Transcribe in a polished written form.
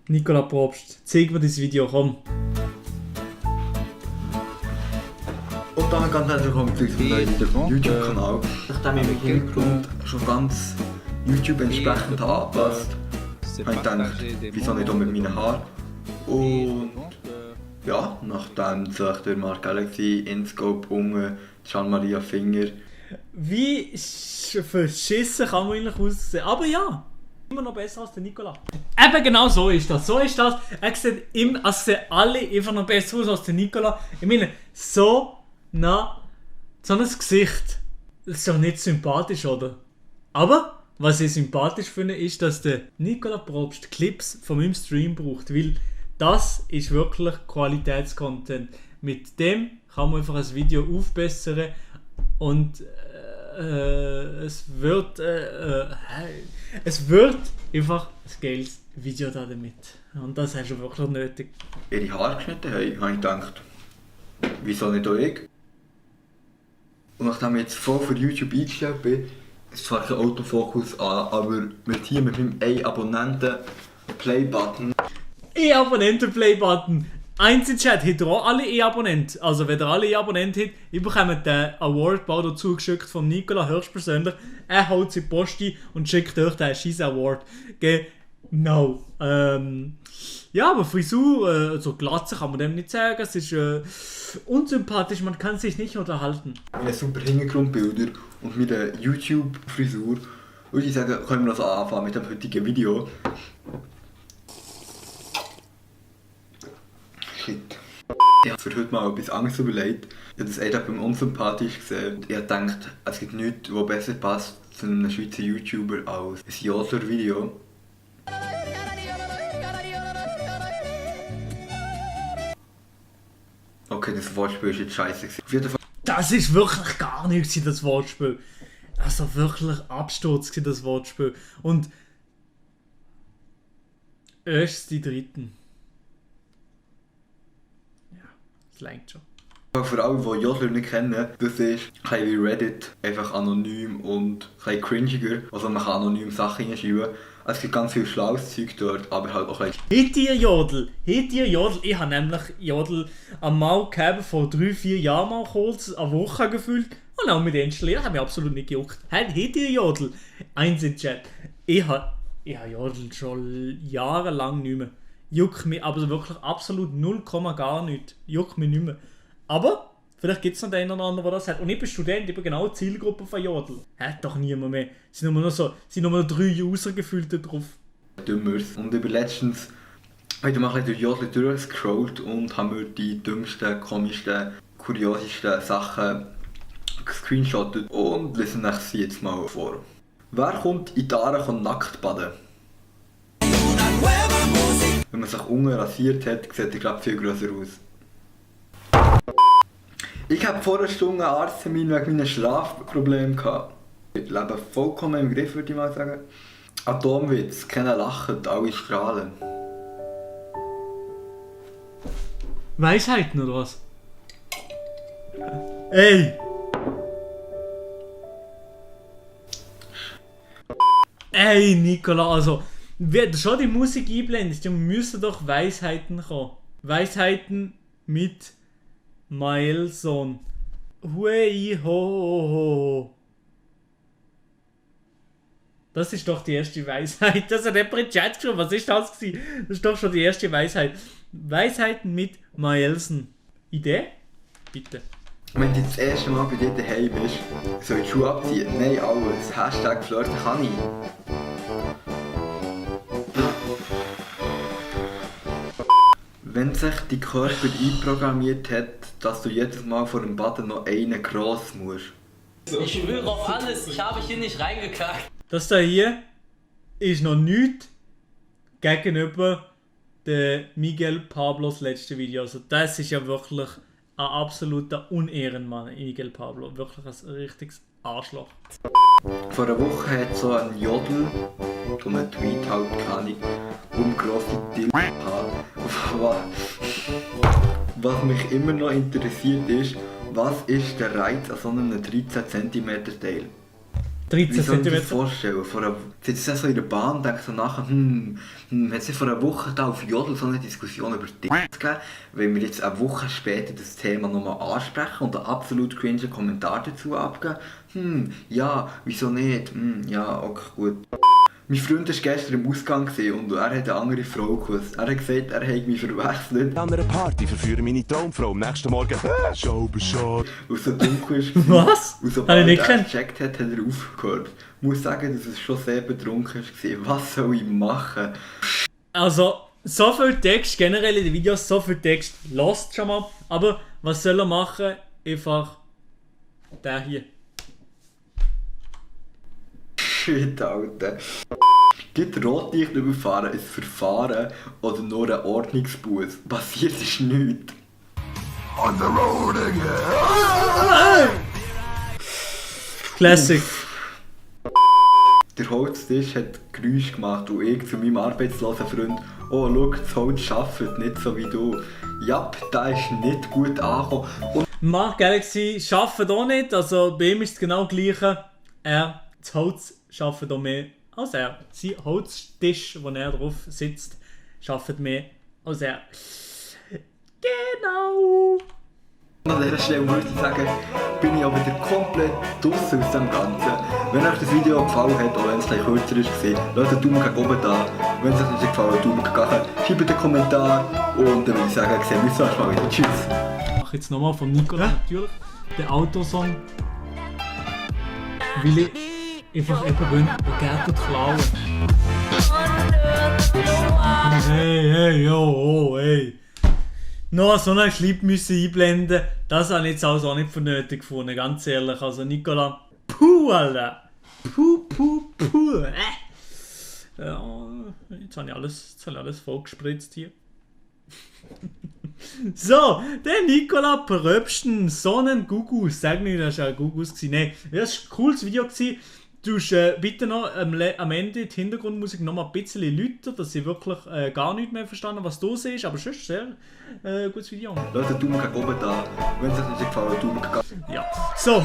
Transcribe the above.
Nicola Probst, zeig mir das Video, komm. Und damit ganz herzlich willkommen zu unserem neuen YouTube-Kanal. Nachdem ich im Hintergrund schon ganz YouTube entsprechend angepasst habe, ich gedacht, wieso nicht auch mit meinen Haaren. Und ja, nachdem sich der Mark Galaxy, InScope, Unge, Gian-Maria Finger. Wie verschissen kann man eigentlich aussehen? Aber ja, immer noch besser als der Nicola. Eben genau so ist das. So ist das. Er sieht immer, also sehen alle einfach noch besser aus als der Nicola. Ich meine, so ein Gesicht. Das ist doch nicht sympathisch, oder? Aber was ich sympathisch finde, ist, dass der Nicola Probst Clips von meinem Stream braucht. Weil das ist wirklich Qualitätscontent. Mit dem kann man einfach ein Video aufbessern und es wird einfach ein geiles Video da damit. Und das hast du wirklich nötig. Ihre Haare geschnitten haben, habe ich gedacht, wieso nicht auch ich? Und nachdem ich jetzt voll für YouTube eingestellt bin, ist zwar kein Autofokus an, aber mit hier mit meinem E-Abonnenten-Play-Button. E-Abonnenten-Play-Button. Eins in Chat, habt ihr auch alle E-Abonnenten? Also wenn ihr alle E-Abonnenten habt, ihr bekommt den Award bald dazu geschickt von Nicola höchstpersönlich. Er haut sie Post ein und schickt euch den scheiß Award. Genau. Ja, aber Frisur, so Glatze kann man dem nicht sagen. Es ist unsympathisch, man kann sich nicht unterhalten. Meine super Hintergrundbilder und meine YouTube-Frisur. Würde ich sagen, können wir also anfangen mit dem heutigen Video. Shit. Ich habe für heute mal etwas anderes überlegt. Ich habe das einfach beim unsympathisch gesehen. Ich habe gedacht, es gibt nichts, was besser passt zu einem Schweizer YouTuber als ein Jodler-Video. Okay, das Wortspiel ist jetzt scheiße. Auf jeden Fall. Das ist wirklich gar nichts, das Wortspiel. Also wirklich Absturz, das Wortspiel. Und erst die dritten. Ja, das reicht schon. Für alle, die Jodler nicht kennen, das ist ein wie Reddit, einfach anonym und ein cringiger. Also man kann anonym Sachen hinschreiben. Es gibt ganz viel schlaues Zeug dort, aber halt auch ein Habt ihr Jodel? Habt ihr Jodel? Ich habe nämlich Jodel einmal gehabt, vor 3-4 Jahren mal kurz, eine Woche gefühlt. Und auch mit installiert, hat mich absolut nicht gejuckt. Habt ihr Jodel? Eins in Chat. Ich habe Jodel schon jahrelang nicht mehr. Juckt mich aber wirklich absolut 0, gar nicht. Juckt mich nicht mehr. Aber vielleicht gibt es noch den oder anderen, der das hat. Und ich bin Student, ich bin genau die Zielgruppe von Jodel. Hat doch niemand mehr. Es sind nur noch 3 User gefühlt drauf. Dümmers. Und über letztens habe ich mal ein bisschen durch Jodel durchgescrollt und haben mir die dümmsten, komischsten, kuriosesten Sachen gescreenshottet und lesen euch sie jetzt mal vor. Wer kommt in die Aare nackt baden? Wenn man sich unten rasiert hat, sieht er gerade viel grösser aus. Ich habe vor einer Stunde einen Arzttermin wegen meinen Schlafproblemen gehabt. Ich lebe vollkommen im Griff, würde ich mal sagen. Atomwitz, keiner lacht, alle strahlen. Weisheiten oder was? Ey! Ey, Nicola, also, wer schon die Musik einblendet, dann müssen doch Weisheiten kommen. Weisheiten mit Maelson. Hui ho ho ho. Das ist doch die erste Weisheit. Das hat jemand in den Chat geschrieben. Was ist das gewesen? Das ist doch schon die erste Weisheit. Weisheiten mit Maelson. Idee? Bitte. Wenn du das erste Mal bei dir daheim bist, soll ich die Schuhe abziehen? Nein, alles. Hashtag Flirten kann ich. Wenn sich dein Körper einprogrammiert hat, dass du jedes Mal vor dem Baden noch einen gross musst. Ich schwöre auf alles, ich habe hier nicht reingekackt. Das da hier ist noch nichts gegenüber der Miguel Pablos letzte Video. Also das ist ja wirklich ein absoluter Unehrenmann, Miguel Pablo. Wirklich ein richtiges Arschloch. Vor einer Woche hat so ein Jodel, um einen Tweet halt, keine Ahnung, grosse Dillen gehabt. Was mich immer noch interessiert ist, was ist der Reiz an so einem 13 cm Teil? 13 Wie soll ich mir cm. das vorstellen? Sitzt er so in der Bahn und denkt so nachher, hat es nicht vor einer Woche da auf Jodel so eine Diskussion über die gegeben, wenn wir jetzt eine Woche später das Thema nochmal ansprechen und einen absolut cringe Kommentar dazu abgeben? Ja, wieso nicht? Ja, okay, gut. Mein Freund war gestern im Ausgang und er hat eine andere Frau geküsst. Er hat gesagt, er hat mich verwechselt. An einer Party verführe meine Traumfrau am nächsten Morgen. Schau, Bescheid. Weil es so dunkel ist. Was? Und Habe sobald ich nicht er gekannt. gecheckt hat, hat er aufgehört. Ich muss sagen, dass es schon sehr betrunken war. Was soll ich machen? Also, so viel Text, generell in den Videos, so viel Text lost schon mal. Aber was soll er machen? Einfach der hier. Shit, Alter. Gibt Rotlicht überfahren ein Verfahren oder nur ein Ordnungsbuß? Passiert ist nichts. On the road again. Classic. Der Holztisch hat Geräusche gemacht und ich zu meinem arbeitslosen Freund: «Oh, schau, das Holz arbeitet nicht so wie du.» Ja, da ist nicht gut angekommen. Und Mark Galaxy arbeitet auch nicht, also bei ihm ist es genau das Gleiche. Das Holz arbeitet auch mehr als er. Sein Holztisch, wo er drauf sitzt, arbeitet mehr als er. Genau! an dieser Stelle muss ich sagen, bin ich aber wieder komplett draussen aus dem Ganzen. Wenn euch das Video gefallen hat, auch wenn es ein kürzer ist, lasst einen Daumen nach oben da. Wenn es euch nicht gefallen hat, Daumen nach unten. Schreibt einen Kommentar und dann würde ich sagen, sehen wir uns nächstes Mal wieder. Tschüss! Ich mache jetzt nochmal von Nicola natürlich den Autosong. Weil ich einfach eben will, den Gärten klauen. Hey, oh, hey. Noch so einen Clip müssen einblenden, das habe ich jetzt also auch nicht für nötig gefunden, ganz ehrlich. Also Nicola, puh, Alter. Puh. Ja, jetzt habe ich alles vollgespritzt hier. So, der Nicola Pröbsten, so ein Gugus. Sag nicht, das war ein Gugus. Nein, das war ein cooles Video. Du musst bitte noch am Ende die Hintergrundmusik noch mal ein bisschen lauter, dass ich wirklich gar nicht mehr verstanden was du siehst. Aber sonst sehr gutes Video. Lasst einen Daumen nach oben da. Wenn es euch nicht gefallen hat, Daumen nach unten. Ja, so.